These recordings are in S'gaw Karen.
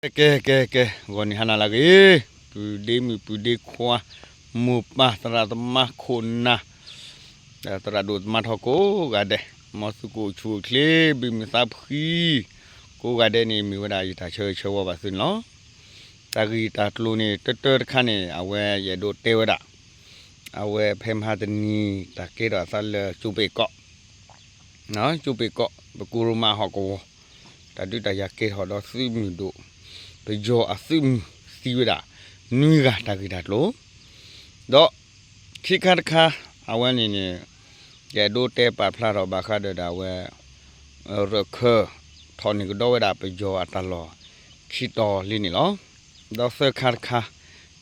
ကဲ ကဲ ကဲ ကဲ ဂီၤနံၤဟါနၤလၢအဂ့ၤ, ပုၢ်ဒ့မုၣ်ပုၢ်ဒ့ခွါ, မိၢ်ပၢ်သရၣ်သမါခိၣ်နၢ်, သရၣ်ဒိၣ်သမါထီကိးဂၤဒဲး, မ်သုကအိၣ်ဆူၣ်အိၣ်ချ့ ဘုၣ်မုာ်သးဖှံ, ကိးဂၤဒဲးန့ၣ် မ့ၢ်ဝဲဒၣ်ယတၢ်ဆၢဂ့ၤဆၢဝါဘၣ်သုန့ၣ်လီၤ. တၢ်ဂ့ၢ်တၢ်ကျိၤန့ၣ် တၢတၢတခါန့ၣ် အဝဲယအဲၣ်ဒိးတဲဝဲဒၣ်, အဝဲဖဲမဟါတနံၤ တၢ်ကဲထီၣ်အသးလၢကၠိပ့ၤကီၢ် ကၠိပ့ၤကီၢ် ပကိရိမးဟီၣ်ကဝီၤ, တၢ်ဒုးတၢ်ယၤကဲထီၣ်ဒီးသုးမုၢ်ဒိၣ်, ပယီၤအသုးမုၢ်သံဝဲဒၣ် နွံဂၤတၢ်ဂ့ၢ်တၢ်ကျိၤ, ဒီးခံခါတခါ အဝဲန့ၣ်န့ၣ် ယအဲၣ်ဒိးတဲပာ်ဖျါထီၣ်ဘၣ်ဃးဒီးဒၣ်ဝဲ ရၢၢ်ခၢၣ် ထီၣ်န့ၢ်ကဒီးဝဲဒၣ်ပယီၤအတၢ်လီၢ်ခံတီၤလံန့ၣ်လီၤ. ဒီးသၢခါတခါ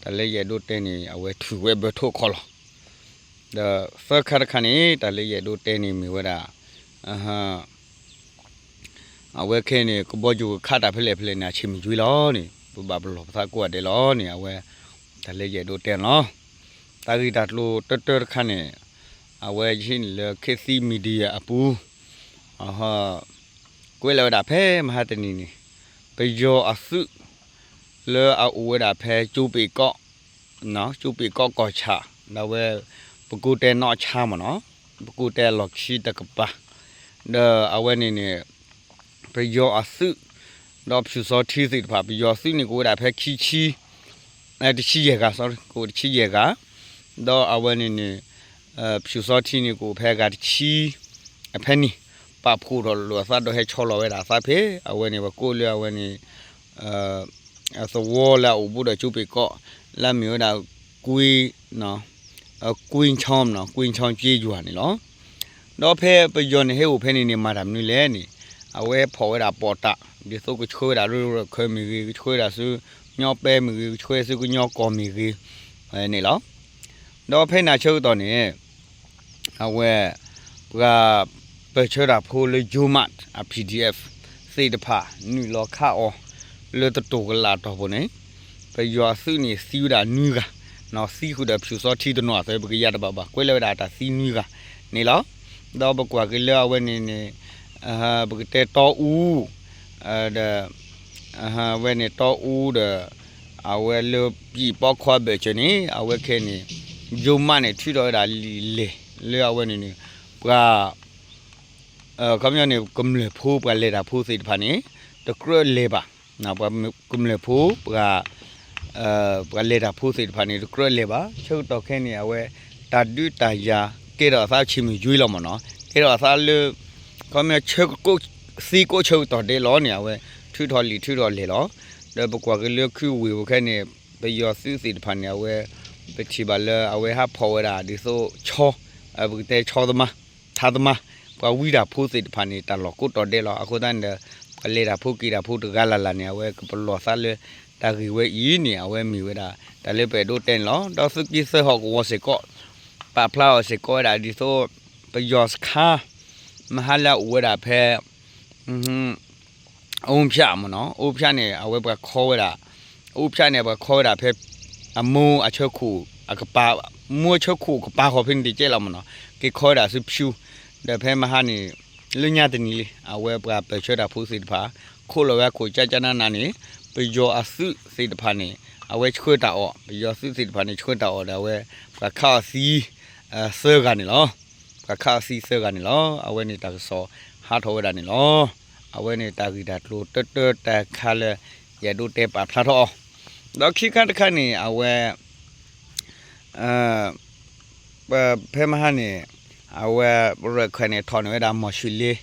တၢ်လၢယအဲၣ်ဒိးတဲန့ၣ် အဝဲထုးဝဲဘၢထိၣ်ခီလီၤ. ဒီးသၢခါတခါန့ၣ် တၢ်လၢယအဲၣ်ဒိးတဲန့ၣ်မ့ၢ်ဝဲဒၣ် အဝဲခဲအံၤန့ၣ် ကဘီယူၤကခးတၢ်ဖဲလဲၣ်ဖဲလဲၣ်န့ၣ် အဆ့ၣ်မုၢ်ကွံလီၤန့ၣ် ပဘၣ်ပလီၢ်ပသးကိးဂၤဒဲးလီၤန့ၣ် အဝဲ တၢ်လၢယအဲၣ်ဒိးတဲန့ၣ်လီၤ. တၢ်ဂ့ၢ်တၢ်ကျိၤတၢတၢတခါန့ၣ် အဝဲယဟံးန့ၢ်လၢ ခေတ်သစ် Media အပူၤ ကွဲးလီၤဝဲဒၣ်ဖဲမဟါတနံၤန့ၣ် ပယီၤအသုး လၢအအိၣ်ဝဲဒၣ်ဖဲကၠိပ့ၤကီၢ် ကၠိပ့ၤကီၢ်ကီၢ်ဆၣ် ဒီးဝဲ ပကိးတဲနီၢ်ဆါမ့ၢ်နီၤ, ပကိးတဲအလီၢ်ခံတကပၤ, ဒီးအဝဲန့ၣ်န့ၣ် ပယီၤအသုး ဒီးဖၠူၣ်စီထံသ့ၣ်တဖၣ် ပယီၤအသုးန့ၣ်ကအိၣ်ဝဲဒၣ်ဖဲခံဆံ တဆံယဲၢ်ဂၤ ကအိၣ်တဆံယဲၢ်ဂၤ, ဒီးအဝဲန့ၣ်န့ၣ် ဖၠူၣ်စီထံန့ၣ်ကအိၣ်ဖဲအဂၤတဆံ အဖဲန့ၣ် ပာ်ဖှိၣ်ထီၣ်လိာ်အသးဒီးဟဲဆီလီၤဝဲဒၣ်အသးဖဲ အဝဲန့ၣ် ပှၤကိးလၢအဝဲန့ၣ် သဝီလၢအအိၣ်ဘူးဒီးကၠိပ့ၤကီၢ် လၢအမ့ၢ်ဝဲဒၣ် ကွ့ ကွ့ချီ ကွ့ချီက့ယွၤန့ၣ်လီၤ. ဒီးဖဲပယီၤန့ၣ်ဟဲအိၣ်ဖဲန့ၣ်န့ၣ် မၤတၢ်မနုၤလဲၣ်န့ၣ် အဝဲဖီၣ်ဝဲဒၣ်ပီးတၢ် ဒ်သိးကဆှၢဝဲဒၣ်လၢရၢၢ်ခၢၣ်မ့ၢ်ဂ့ၤ ကဆှၢဝဲဒၣ်ဆူ ကညီပဲမ့ၢ်ဂ့ၤ ကဆှၢဆူကညီကီၢ်မ့ၢ်ဂ့ၤ န့ၣ်လီၤ. ဒီးဖဲန့ၣ်အဆၢကတီၢ်န့ၣ် အဝဲ ပှၤပၢၢ်ဆၢတၢ်ဖိလၢ ယိၤမး အ PDF သ့ၣ်တဖၣ် နုာ်လီၤခးအီၤ လၢတတိာ်ကလာ်တီၢ်ပူၤန့ၣ် ပယီၤအသုးန့ၣ်သံဝဲဒၣ်နွံဂၤ, သံဃုာ်ဒီးဖၠူၣ်စီထံတနီၤအသိး ပကယၤတဘၣ်ဘၣ် ကွဲးလၢဝဲဒၣ်တၢ်သံနွံဂၤန့ၣ်လီၤ. ဒီးပကွၢ်က့ၤလၢအဝဲန့ၣ်န့ၣ် ပကတဲတီအူ ဒီး အဝဲန့ၣ်တီအူဒီး အဝဲလၢပံးပီခီအဘၢၣ်စၢၤန့ၣ် အဝဲခဲအံၤန့ၣ် ယိၤမးန့ၣ် ထုးထီၣ်ဝဲဒၣ်လံာ်လဲၢ် လၢအဝဲန့ၣ်န့ၣ် ပှၤ ခီပညီန့ၣ် ကမျၢၢ်ဖိ ပှၤလဲၤတၢ်ဖိသ့ၣ်တဖၣ်န့ၣ် တကြၢးလဲၤဘၣ်, ပှၤကမျၢၢ်ဖိ ပှၤ ပှၤလဲၤတၢ်ဖိသ့ၣ်တဖၣ်န့ၣ် တကြၢးလဲၤဘၣ်. ဆၢကတီၢ်ခဲအံၤန့ၣ် အဝဲ တၢ်ဒုးတၢ်ယၤ ကဲထီၣ်အသးဆ့ၣ်မုၢ်ကွံလီၤမ့ၢ်နီၤ, ကဲထီၣ်အသးလၢ ခီပညီ ဆၢက သံကိးဆၢကတီၢ်ဒဲးလီၤန့ၣ် အဝဲ ထုးထီၣ်လံာ်ထုးထီၣ်လဲၢ်လီၤ. ဒီးပကွၢ်က့ၤလၢခုဝ့ၢ်ပူၤခဲအံၤန့ၣ် ပယီၤသုးသ့ၣ်တဖၣ်န့ၣ် အဝဲ ပထံၣ်ဘၣ်လၢအဝဲဟးဖီၣ်ဝဲဒၣ်ဒ်သိးဆီ ပကတဲဆီသမါ ထါသမါ ပှၤဝံတၢ်ဖိသ့ၣ်တဖၣ်န့ၣ် တၢ်လီၢ်ကိးတီၢ်ဒဲးလီၤ. အဃိသတးန့ၣ်ဒီး ပှၤလဲၤတၢ်ဖိက့ၤတၢ်ဖိတဂၤလၢ်လၢ်န့ၣ် အဝဲကပလီၢ်သးလၢ တၢ်ဂ့ၢ်ဝဲအံၤန့ၣ် အဝဲမ့ၢ်ဝဲဒၣ် တၢ်လၢပအဲၣ်ဒိးတဲန့ၣ်လီၤ. ဒီးသုးက့သၢဟီၣ်ကဝီၤစ့ၢ်ကီး ပာ်ဖျါအီၤစ့ၢ်ကီးဝဲဒၣ်ဒ်သိး ပယီၤစခါ မဟါလၢအအိၣ်ဝဲဒၣ်ဖဲ အိဖၠၣ်မ့ၢ်နီၤ, အိဖၠၣ်န့ၣ် အဝဲပှၤခီဝဲဒၣ်, အိဖၠၣ်န့ၣ် ပှၤခီဝဲဒၣ်ဖဲ အမိၢ်အဆၢခိၣ်အကပၤ, မိၢ်အဆၢခိၣ်ကပၤဃီဖဲန့ၣ်တကဲလီၤမ့ၢ်နီၤ, က့ၤခီဝဲဒၣ်ဆူဖၠူ, ဒီးဖဲမဟါန့ၣ် လၢညါတနံၤလံ အဝဲပှၤပၢၢ်ဆၢတၢ်ဖိသ့ၣ်တဖၣ် ခိးလီၤဝဲအခိၣ်ကၠၢ်ကၠၢ်နးနးန့ၣ် ပယီၤအသုးသ့ၣ်တဖၣ်န့ၣ် အဝဲဆှၢတၢ်အီၣ်, ပယီၤသုးသ့ၣ်တဖၣ်န့ၣ် ဆှၢတၢ်အီၣ်ဒီးအဝဲ ပှၤခးအီၤသံ သၢဂၤန့ၣ်လီၤ. ပှၤခးအီၤသံသၢဂၤန့ၣ်လီၤ. အဝဲန့ၣ်တၢ်ကစီၣ်ဟးထီၣ်ဝဲဒၣ်န့ၣ်လီၤ. အဝဲန့ၣ်တၢ်ဂ့ၢ်တၢ်ကျိၤတၢတၢတခါလၢ ယအဲၣ်ဒိးတဲပာ်ဖျါထီၣ်အီၤ, ဒီးခံခါတခါန့ၣ် အဝဲ ဖဲမဟါန့ၣ် အဝဲရၢၢ်ခၢၣ်န့ၣ် ထီၣ်န့ၢ်ဝဲဒၣ် မီၢ်ၡူလ့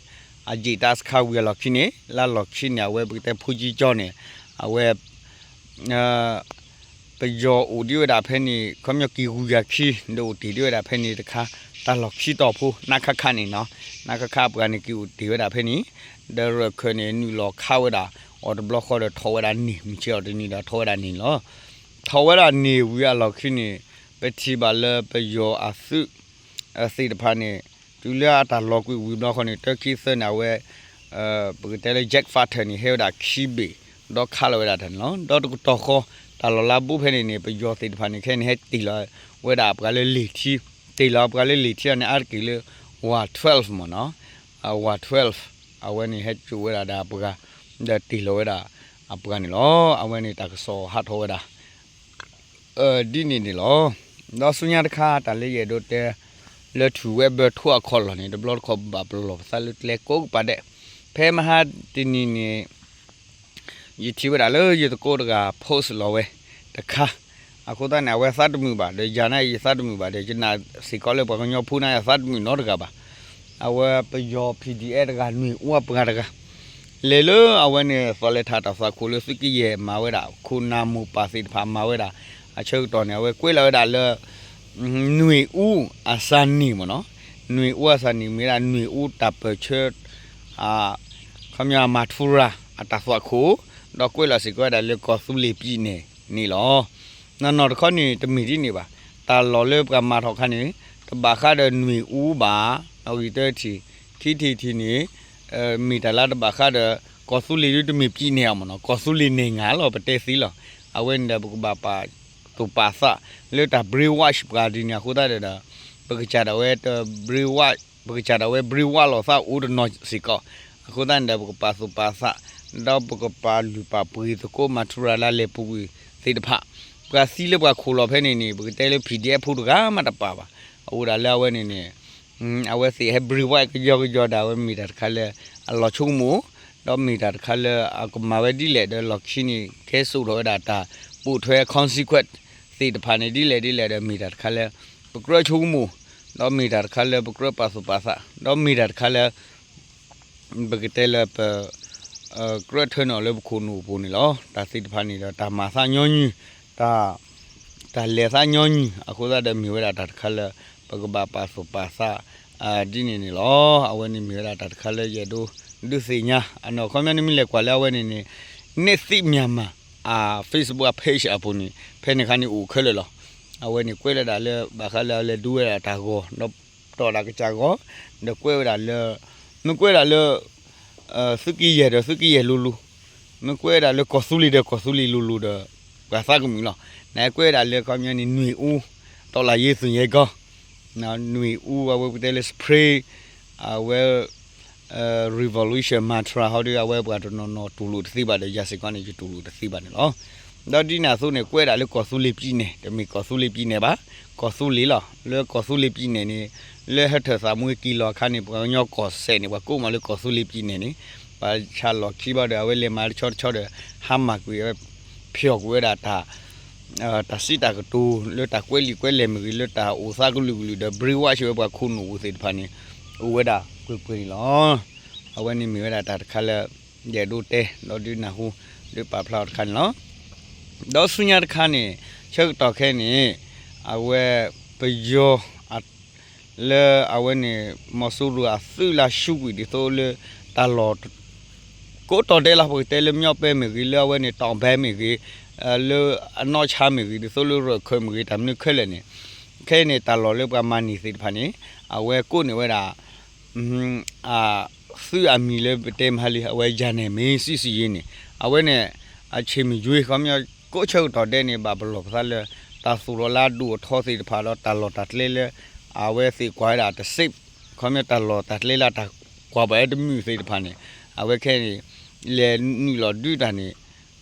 အယံာ်တၢ်စခါဝံၤအလီၢ်ခံန့ၣ် လၢအလီၢ်ခံန့ၣ် အဝဲပကတဲဖိကံကၠီန့ၣ် အဝဲ ပယီၤအိၣ်ဒံးဝဲဒၣ်ဖဲန့ၣ် ခီပညီက့ၤဝံၤယၤခံ ဒီးအိၣ်တ့ၢ်ဒံးဝဲဒၣ်ဖဲန့ၣ်တခါ တၢ်လီၢ်ခံတီၢ်ဖိ နခခ န့ၣ်နီၤ နခခ ပှၤန့ၣ်က့ၤအိၣ်တ့ၢ်ဝဲဒၣ်ဖဲန့ၣ် ဒီးရၢၢ်ခၢၣ်န့ၣ် နုာ်လီၤခးဝဲဒၣ် အီၤတဘျီဃီဒီး ထီၣ်ဝဲဒၣ်န့ၣ် မုၢ်ဆ့ၣ်အီၤတနံၤဒီး ထီၣ်ဝဲဒၣ်န့ၣ်လီၤ. ထီၣ်ဝဲဒၣ်န့ၣ်ဝံၤအလီၢ်ခံန့ၣ် ပထံၣ်ဘၣ်လၢပယီၤအသုး သ့ၣ်တဖၣ်န့ၣ် တုၤလၢအတၢ်လီၤကွံာ်ဝံၤဘျီဃီန့ၣ် တၢခံသၢန့ၣ် အဝဲ ပကတဲလၢ jet fighter န့ၣ် ဟဲဝဲဒၣ်ခံဘ့ၣ် ဒီးခးလီၤဝဲဒၣ်တၢ်န့ၣ်လီၤ. ဒီးတကတီၢ်ဃီ တၢ်လီၤလးဘူးဖဲန့ၣ်န့ၣ် ပယီၤသ့ၣ်တဖၣ်န့ၣ် ခဲအံၤန့ၣ်ဟဲတ့ၢ်လီၤဝဲဒၣ်ပှၤလၢလံာ်ထံ, တ့ၢ်လီၤပှၤလၢလံာ်ထံအီၤန့ၣ် အါတက့ၢ်လၢ ဝး twelve မ့ၢ်နီၤ, ဝး twelve အဝဲန့ၣ်ဟဲစိာ်ဝဲဒၣ်ဒီးပှၤ ဒီးတ့ၢ်လီၤဝဲဒၣ် အပှၤန့ၣ်လီၤ. အဝဲန့ၣ်တၢ်ကစီၣ်ဟးထီၣ်ဝဲဒၣ် ဒ်န့ၣ်န့ၣ်လီၤ. ဒီးဆူညါတခါ တၢ်လၢယအဲၣ်ဒိးတဲ လၢထူၣ်ဝဲဘၢထူၣ်အခီၣ်လီၢ်န့ၣ် တဘျီတခီၣ်ဘၣ်ပလီၢ်ပသးလၢကျဲကိးကပၤဒဲး, ဖဲမဟါတနံၤန့ၣ် ယထံၣ်ဝဲဒၣ်လၢယသကိးတဂၤ post လီၤဝဲတခါ, အဃိသတးန့ၣ် အဝဲသးတမုာ်ဘၣ်ဒီး ယၤန့ၣ်ယသးတမုာ်ဘၣ်ဒီး ယနာ်စ့ၢ်ကီးလၢပှၤကညီဖိန့ၣ် အသးတမုာ်နီတဂၤဘၣ်. အဝဲပယီၤ P D F တဂၤ နွေဦး အပှၤတဂၤ လဲၤလၢအဝဲန့ၣ် သီၣ်လဲၤထးတၢ်သွၣ်ခိၣ်လၢသုးကယဲၢ်မၤဝဲဒၣ် ခိၣ်နၢ်မိၢ်ပၢ်သ့ၣ်တဖၣ်မၤဝဲဒၣ် အဆၢကတီၢ်န့ၣ် အဝဲကွဲးလီၤဝဲဒၣ်လၢ နွေဦး အစၤန့ၣ်မ့ၢ်နီၤ, နွေဦး အစၤန့ၣ် မ့ၢ်ဝဲဒၣ် နွေဦး တၢ်ပၢၢ်ဆၢ ခီပညီ မၤထူရၤ အတၢ်သွၣ်ခိၣ်, ဒီးကွဲးလီၤစ့ၢ်ကီးဝဲဒၣ်လၢကီၢ်သူလ့ၤပံၤနဲၣ်န့ၣ်လီၤ. နီၢ်နီၢ်တခီန့ၣ် တမ့ၢ်ဒ်န့ၣ်ဘၣ်. တၢ်လီၢ်လၢပှၤမၤထီၣ်အခါန့ၣ် တဘၣ်ဃးဒီးနွေဦးဘၣ်, အဂ့ၢ်တထံၣ်, ခံထံၣ်တထံၣ်န့ၣ် မ့ၢ်တၢ်လၢတဘၣ်ဃးဒီး ကီၢ်သူလ့ၤဒ်တမ့ၢ်ပံၤနဲၣ်အီၤမ့ၢ်နီၤ, ကီၢ်သူလ့ၤနဲၣ်ငါလီၤ ပတဲသ့လီၤ. အဝဲန့ၣ်ဒီးပကဘၣ်ပာ်သူၣ်ပာ်သးလၢတၢ် brainwash ပှၤဒ်န့ၣ် အဃိသတးဒီး ပကစၢ်ဒၣ်ဝဲတ brainwash ပကစၢ်ဒၣ်ဝဲ brainwash လီၤသးအိၣ်တနီၤစ့ၢ်ကီး, အဃိသတးန့ၣ်ဒီး ပကပာ်သူၣ်ပာ်သး ဒီးပကပာ်လုၢ်ပာ်ပှ့ၤသကိးမၤထူရၤလၢလဲၤပူၤကွံာ်သ့ၣ်တဖၣ်, ပှၤသံလၢပှၤခိၣ်လီၤဖဲန့ၣ်န့ၣ် ပကတဲလၢ P D F ဖိတဂၤမးတပာ်ဘၣ်. အအိၣ်ဒၣ်လၢအဝဲန့ၣ်န့ၣ် အဝဲသ့ၣ်ဟဲ brainwash ကယီကယီဒၣ်ဝဲမ့ၢ်တၢ်တခါလၢ အလီၤဆိကမိၣ်, ဒီးမ့ၢ်တၢ်တခါလၢအကမၤဝဲဒ်လဲၣ်ဒီးလီၢ်ခံန့ၣ် ကဲစိာ်ထီၣ်ဝဲဒၣ်တၢ်ပိာ်ထွဲ consequence သ့ၣ်တဖၣ်န့ၣ် ဒ်လဲၣ်ဒ်လဲၣ်ဒီးမ့ၢ်တၢ်တခါလၢ ပကြၢးဆိကမိၣ်, ဒီးမ့ၢ်တၢ်တခါလၢပကြၢးပာ်သူၣ်ပာ်သး, ဒီးမ့ၢ်တၢ်တခါလၢ ပကတဲလၢပ ကြၢးထၢနုာ်လၢပခိၣ်နူာ်အပူၤန့ၣ်လီၤ. တၢ်သ့ၣ်တဖၣ်န့ၣ်ဒီး တၢ်မၤသးညီနုၢ်, တၢ် တၢ်လဲၤသးညီနုၢ် အဃိသတးဒီးမ့ၢ်ဝဲဒၣ်တၢ်တခါလၢ ပကဘၣ်ပာ်သူၣ်ပာ်သး ဒ်န့ၣ်န့ၣ်လီၤ. အဝဲန့ၣ်မ့ၢ်ဝဲဒၣ်တၢ်တခါလၢယအဲၣ်ဒိးဒုးသ့ၣ်ညါ, အနီၢ်ခီပညီန့ၣ်မ့ၢ်လဲၤကွၢ်လၢအဝဲန့ၣ်န့ၣ် Nething Myanmar အ Facebook အ page အပူၤန့ၣ် ဖဲန့ၣ်ခါန့ၣ်အိၣ်ခဲလၢာ်လီၤ. အဝဲန့ၣ်ကွဲးလီၤဒၣ်လၢ ဘၣ်ဃးလၢအလဲၤဒုးဝဲဒၣ်တၢ်ဂီၤ ဒီးတီၣ်ဒၣ်ကစၢ်ဂီၤ, ဒီးကွဲးဝဲဒၣ်လၢ မ့ၢ်ကွဲးဒၣ်လၢ သုးက့ယဲၢ်ဒီးသုးက့ယဲၢ်လိၤလိၤ, မ့ၢ်ကွဲးဒၣ်လၢကီၢ်သူလ့ၤဒီးကီၢ်သူလ့ၤလိၤလိၤဒီး ပှၤသးကမုာ်လီၤ. နကွဲးဒၣ်လၢခီပညီန့ၣ် နွေဦး တော်လှန်ရေးသူရဲကောင်း, နွေဦး အဝဲပကတဲလၢ spring အဝဲ revolution mantra ဟီဒီး အဝဲပှၤတနီၤနီၤတူၢ်လိာ်တသ့ဘၣ်ဒီး ယၤစ့ၢ်ကီးန့ၣ် ယတူၢ်လိာ်တသ့ဘၣ်ဒီး ယၤစ့ၢ်ကီးန့ၣ် ကွဲးဒၣ်လၢကီၢ်သူလ့ၤပံၤနဲၣ်, တမ့ၢ်ကီၢ်သူလ့ၤပံၤနဲၣ်ဘၣ်, ကီၢ်သူလ့ၤလီၤ. လၢကီၢ်သူလ့ၤပံၤနဲၣ်န့ၣ် လၢဟဲထၢၣ်သးမူက့ၤလီၤအခါန့ၣ် ပှၤကညီကီၢ်စဲၣ်န့ၣ် ပှၤကိးမးလၢကီၢ်သူလ့ၤပံၤနဲၣ်န့ၣ် ပှၤဆၣ်လီၢ်ခံဘၣ်ဒီး အဝဲလဲၤမၤတဆီတဆီဒီး ဟါမၢ်ကွံာ်ဝဲ ဖျီၣ်ကွံာ်ဝဲဒၣ်တၢ် တၢ်စံးတၢ်ကတိၤလၢတၢ်ကွဲးလံာ်ကွဲးလဲၢ်မ့ၢ်ဂ့ၤ လၢတၢ်အိၣ်သးကလုာ်ကလုာ်ဒီး brainwash ဝဲပှၤခိၣ်နူာ်အပူၤသ့ၣ်တဖၣ်န့ၣ် အိၣ်ဝဲဒၣ်ကွ့ၢ်ကွ့ၢ်န့ၣ်လီၤ. အဝဲန့ၣ်မ့ၢ်ဝဲဒၣ်တၢ်တခါလၢ ယအဲၣ်ဒိးတဲ ဒီးဒုးနၢ်ဟူ ဒုးပာ်ဖျါအီၤတခါန့ၣ်လီၤ. ဒီးဆူညါတခါန့ၣ် ဆၢကတီၢ်ခဲအံၤန့ၣ် အဝဲပယီၤ လၢအဝဲန့ၣ် မီၤစိရိၤအသုးလၢဆူးကွံာ်ဒ်သိးလၢ တၢ်လီၢ် ကိးတီၤဒဲးလီၤ ပကတဲလၢ မြောက်ပိုင်း မ့ၢ်ဂ့ၤ လၢအဝဲန့ၣ် တောင်ပိုင်း မ့ၢ်ဂ့ၤ လၢအနီၢ်ဆါမ့ၢ်ဂ့ၤ ဒ်သိးလၢရၢၢ်ခၢၣ်မ့ၢ်ဂ့ၤ တၢ်မနုၤခဲလၢာ်န့ၣ် ခဲအံၤန့ၣ် တၢ်လီၢ်လၢပှၤမၤန့ၢ်သ့ၣ်တဖၣ်န့ၣ် အဝဲကိးန့ၢ်ဝဲဒၣ် အသုးအမံၤလၢပတဲမဟါလံ အဝဲ ယၤနဲၣ်မ့ၢ် စံးစံးယ့န့ၣ် အဝဲန့ၣ် အဆ့ၣ်မုၢ်ယွ့ ခီပညီ ကိးဆၢကတီၢ်ဒဲးန့ၣ် ဘၣ်ပလီၢ်ပသးလၢ တၢ်သူၣ်ထီၣ်လၢအဒိၣ်အထီသ့ၣ်တဖၣ်ဒီး တၢ်လီၢ်တၢ်ကျဲလၢ အဝဲသ့ၣ်ကွၢ်ဝဲဒၣ်တ safe ခီပညီတၢ်လီၢ်တၢ်ကျဲလၢတၢ်ကွၢ်ဘၣ်ဝဲတမုာ်သ့ၣ်တဖၣ်န့ၣ် အဝဲခဲအံၤန့ၣ် လဲၤနုာ်လီၤဒုးတၢ်န့ၣ်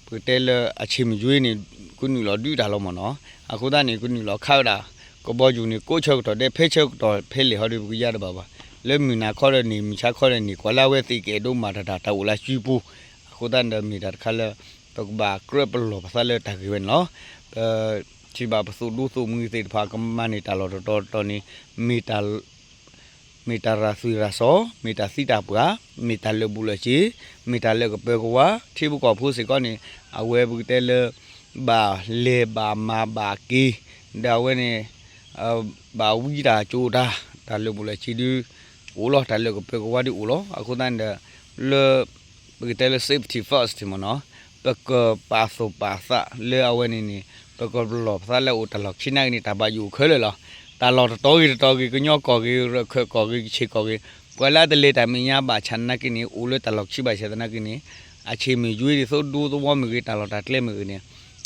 ပကတဲလၢအဆ့ၣ်မုၢ်ယွ့န့ၣ် ကနုာ်လီၤဒုးတၢ်လီၤမ့ၢ်နီၤ. အဃိသတးန့ၣ် ကနုာ်လီၤခးဝဲဒၣ် ကဘီယူၤန့ၣ် ကိးဆၢကတီၢ်ဒဲး ဖဲဆၢကတီၢ်ဖဲလဲၣ်ဟီဒီး ပကယါတဘၣ်ဘၣ်. လၢမုၢ်နၤခီဒီးန့ၣ် မုၢ်ဆါခီဒီးန့ၣ် ကွၢ်လၢအဝဲသ့ၣ်ကအဲၣ်ဒိးမၤတၢ်တၢ်အိၣ်လၢစုပူၤ အဃိသတးန့ၣ်ဒီးမ့ၢ်တၢ်တခါလၢ ပကဘၣ်ကြၢးပလီၢ်ပသးလၢတၢ်ဂ့ၢ်ဝဲန့ၣ်လီၤ. ပထံၣ်ဘၣ်ပသိၣ်ဒူသိၣ်မှံသ့ၣ်တဖၣ် ကမၤန့ၢ်တၢ်လီၢ်တတီၤတတီၤန့ၣ် မ့ၢ် မ့ၢ်တၢ်ရၤသွံၣ်ရၤစီၣ်, မ့ၢ်တၢ်သံတၢ်ပှၢ်, မ့ၢ်တၢ်လၢာ်ဘူၣ်လၢာ်စ့ၤ, မ့ၢ်တၢ်လၢကပၢၤကဝါ, ထံဖိကီၢ်ဖိစ့ၢ်ကီးန့ၣ် အဝဲပကတဲလၢ ဘၣ်လဲၤဘၣ်မၤဘၣ်က့ၤ, ဒီးအဝဲန့ၣ် ဘၣ်ဝံတၢ်ကၠိတၢ်, တၢ်လၢာ်ဘူၣ်လၢာ်စ့ၤဒုးအိၣ်လီၤ, တၢ်လၢကပၢၤကဝါဒုးအိၣ်လီၤ. အဃိသတးန့ၣ်ဒီး လၢ ပကတဲလၢ safety first မ့ၢ်နီၤ, ပကပာ်သူၣ်ပာ်သးလၢအဝဲန့ၣ်န့ၣ် ပကပလီၢ်ပသးလၢအအိၣ်တၢ်လီၢ်ခံနာ်က့န့ၣ် တၢ်ဘၣ်ယိၣ်အိၣ်ခဲလၢာ်လီၤ. တၢ်လီၢ်တတီၤဂ့ၤတတီၤဂ့ၤ, ကညီကီၢ်ဂ့ၤ, ရၢၢ်ခၢၣ်ကီၢ်ဂ့ၤ, ကဆ့ၣ်ကီၢ်ဂ့ၤ, ပှၤလၢအတလဲၤတၢ်မဲာ်ညါဘၣ်ဆၣ်သနာ်က့န့ၣ် အိၣ်လၢတၢ်လီၢ်ခံဘၣ်ဆၣ်သနာ်က့န့ၣ် အဆ့ၣ်မုၢ်ယွ့ဒ်သိးဒူသဝီမ့ၢ်ဂ့ၤ, တၢ်လီၢ်တၢ်ကျဲမ့ၢ်ဂ့ၤန့ၣ်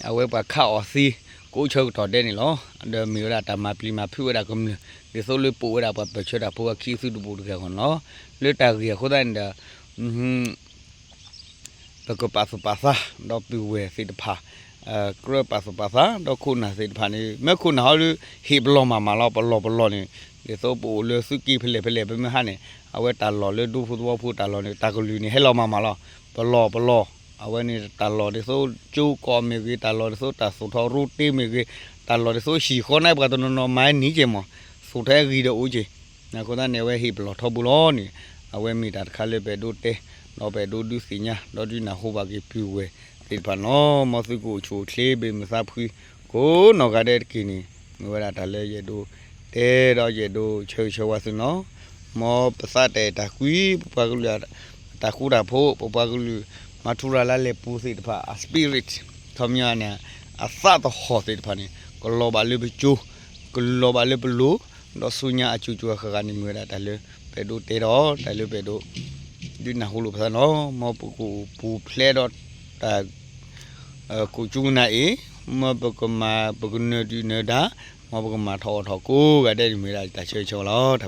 အဝဲပှၤခးအီၣ်သ့ ကိးဆၢကတီၢ်ဒဲးန့ၣ်လီၤ. ဒီးမ့ၢ်ဝဲဒၣ်တၢ်မၤပျံၤမၤဖုးဝဲဒၣ်ကမျၢၢ် ဒ်သိးလၢပိာ်ဝဲဒၣ်ပှၤပၢၢ်ဆၢတၢ်ဖိအခံအသုတပူၤတဂၤအဂီၢ်န့ၣ်လီၤ. လၢတၢ်ဂ့ၢ်အဃိသတးန့ၣ်ဒီး ပကပာ်သူၣ်ပာ်သး ဒီးပုၢ်ဝဲၢ်သ့ၣ်တဖၣ် ကြၢးပာ်သူၣ်ပာ်သး ဒီးခိၣ်နၢ်သ့ၣ်တဖၣ်န့ၣ် မ့ၢ်ခိၣ်နၢ်ဟီဒုး ဟ့ၣ်ပလီၢ်မးမးလီၤ. ပလီၢ်ပလီၢ်န့ၣ် ဒ်သိးပအိၣ်လၢသုးက့ဖဲလဲၣ်ဖဲလဲၣ် ပမ့ၢ်ဟးန့ၣ် အဝဲတၢ်လီၢ်လၢဒူဖိသဝီဖိတၢ်လီၢ်န့ၣ် တၢ်ကလုၢ်န့ၣ်ဟဲလီၤမးမးလီၤ. ပလီၢ်ပလီၢ် အဝဲန့ၣ်တၢ်လီၢ်ဒ်သိးကၠိကီၢ်မ့ၢ်ဂ့ၤ, တၢ်လီၢ်ဒ်သိးတၢ်သူၣ်ထီၣ်ရိတ့မ့ၢ်ဂ့ၤ, တၢ်လီၢ်ဒ်သိးဟံၣ်ဃီန့ၣ် ပှၤတနီၤနီၤမၤနံၤကဲမး သူၣ်ထီၣ်ဂံၢ်ဒီးအိၣ်က့ၤ အဃိသတးန့ၣ် အဝဲဟ့ၣ်ပလီၢ်ထီဘိလီၤန့ၣ် အဝဲမ့ၢ်တၢ်တခါလၢပအဲၣ်ဒိးတဲ ဒီးပအဲၣ်ဒိးဒုးသ့ၣ်ညါ ဒီးဒုးနၢ်ဟူဘၣ်က့ၤပုၢ်ဝဲၢ်သ့ၣ်တဖၣ်န့ၣ်လီၤ. မ်သုကအိၣ်ဆူၣ်အိၣ်ချ့ ဘၣ်မုာ်သးဖှံ ကိးနီၢ်ဂၤဒဲးတက့ၢ်န့ၣ် မ့ၢ်ဝဲဒၣ်တၢ်လၢယအဲၣ်ဒိးတဲဒီးယအဲၣ်ဒိးဆၢဂ့ၤဆၢဝါသုန့ၣ်လီၤ. မ်ပသးတအဲၣ်တၢ်ကွံ ပပှၤကလုာ် တၢ်ဃူတၢ်ဖိး ပပှၤကလုာ် မၤထူရၤလၢလဲၤပူၤသ့ၣ်တဖၣ် အ spirit ခီပညီန့ၣ် အသးသဟီၣ်သ့ၣ်တဖၣ်န့ၣ် ကလီၤဘၣ်လၢပကၠိ ကလီၤဘၣ်လၢပလိၤ ဒီးဆူညါအစိၤစိၤအဃၣ်ဃၣ်န့ၣ် မ့ၢ်ဝဲဒၣ်တၢ်လၢ ပအဲၣ်ဒိးတဲဒီး တၢ်လၢပအဲၣ်ဒိး ဒုးနၢ်ဟူလိာ်ပသးန့ၣ်လီၤ. မ်ပကအိၣ်ပူၤဖျဲးဒီးတၢ် ကိးကၠူကနၣ်အံၤ မ်ပကမၤ ပကနၢၤဒုၣ်နၢၤဒါ မ်ပကမၤထီၣ်အီၣ်ထီၣ်ကိးဂၤဒဲးန့ၣ် မ့ၢ်ဝဲဒၣ်တၢ်ဆၢဂ့ၤဆၢဝါလီၤ.